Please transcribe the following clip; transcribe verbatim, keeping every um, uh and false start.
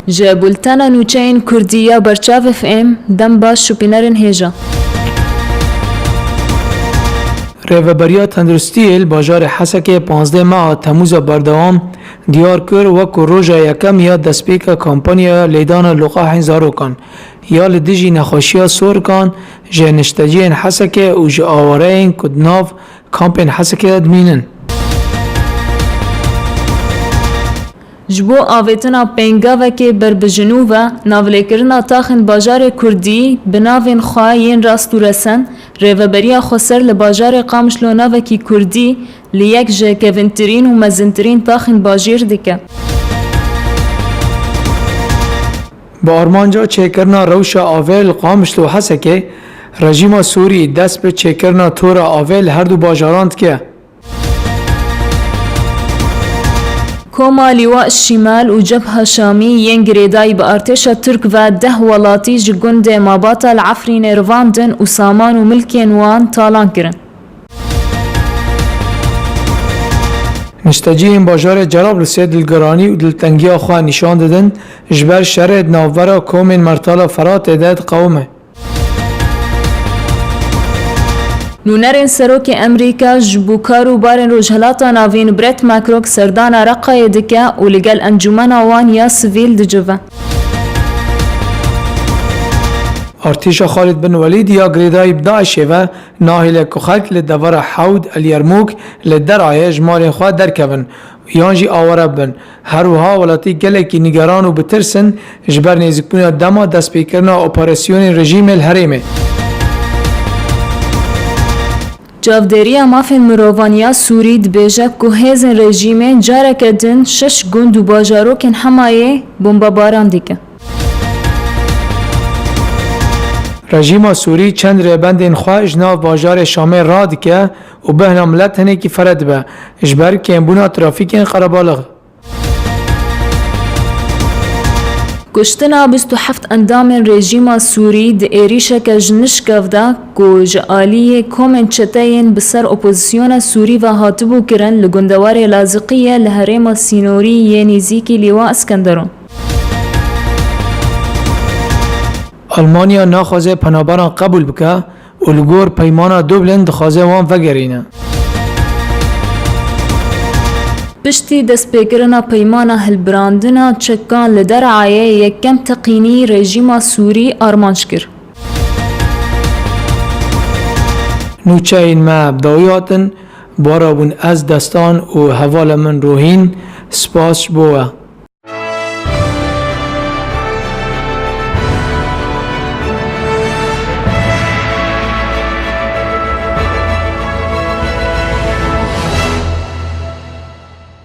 Ji bultena nûçeyên Kurdî ya Berçav F M, dem baş şopînerên hêja. Rêveberiya Tenduristiyê li bajarê Hesekê panzdeh meha Temûza berdewam diyar kir, wekû roja yekem ya destpêka kampanya lêdana liqahên zarokan ya li dijî nexweşiya sorikan ji nişteciyên Hesekê û ji awareyên ku di nav kampên Hesekê de dimînin. Ji bo avêtina pêngavekê ber bi jinû ve, navlêkirina taxên bajarê Kurdî bi navên xwe yên rast û resen, Rêveberiya Xweser li bajarê Qamişlo navekî Kurdî li yek ji kevintirîn û mezintirîn taxên bajêr dike. Bi armanca çêkirina rewşa avê li Qamişlo û Hesekê, rejîma Sûrî dest bi çêkirina tora avê li her du bajaran dike. Koma Lîwa Şimal û Cebha Şamî yên girêdayî bi artêşa Tirk ve deh welatî ji gundê Mabata li Efrînê rivandin û saman û milkên wan talan kirin. Nişteciyên bajarê Cerablusê dilgiranî û diltengiya xwe nîşan didin, ji ber şerê di navbera komên Mertala Feratê de diqewime. Nûnerên Serokê Emerîka ji bo kar û barên Rojhilata Navîn Brett McCrory serdana Reqayê dike û li gel encûmena wan ya sivîl dicive. Artêşa Xalid bin Welîd ya girêdayî bi DAIŞê ve nahêle ku xelk li devera Hewd El Yermûk li Derayê ji malên xwe derkevin yan jî aware bibin. Her wiha welatî gelekî nîgeran û bi tirs in ji ber nêzîkbûna dema destpêkirina operasyonên rejîmê li herêmê. Çavdêriya Mafên Mirovan ya Sûrî dibêje ku hêzên rejîmê careke din şeş gund û bajarokên Hemayê bombebaran dikin. Rejîma Sûrî çend rêbendên xwe ji nav bajarê Şamê radike û bêhna milet hinekî fere dibe ji ber kêmbûna trafîkên qerebalix. Kuştina bîst û heft endamên rejîma Sûrî di êrîşeke ji nişkev de ku ji aliyê komên çeteyên bi ser opozisyona Sûrî ve hatibû kirin li gundewarê Laziqiyê li herêma sînorî yê nêzîkî Lîwa Iskenderûn. Almanya naxwaze penaberan qebûl bike û li gor Peymana Dublin dixwaze wan vegerîne. Piştî destpêkirina peymana hilbirandina çekan li Derayê yekem teqînî rejîma Sûrî armanc kir. Nûçeyên me bi dawî hatin, bi we re bûn ez Destan û hevalê min Ruhîn, spas ji bo we.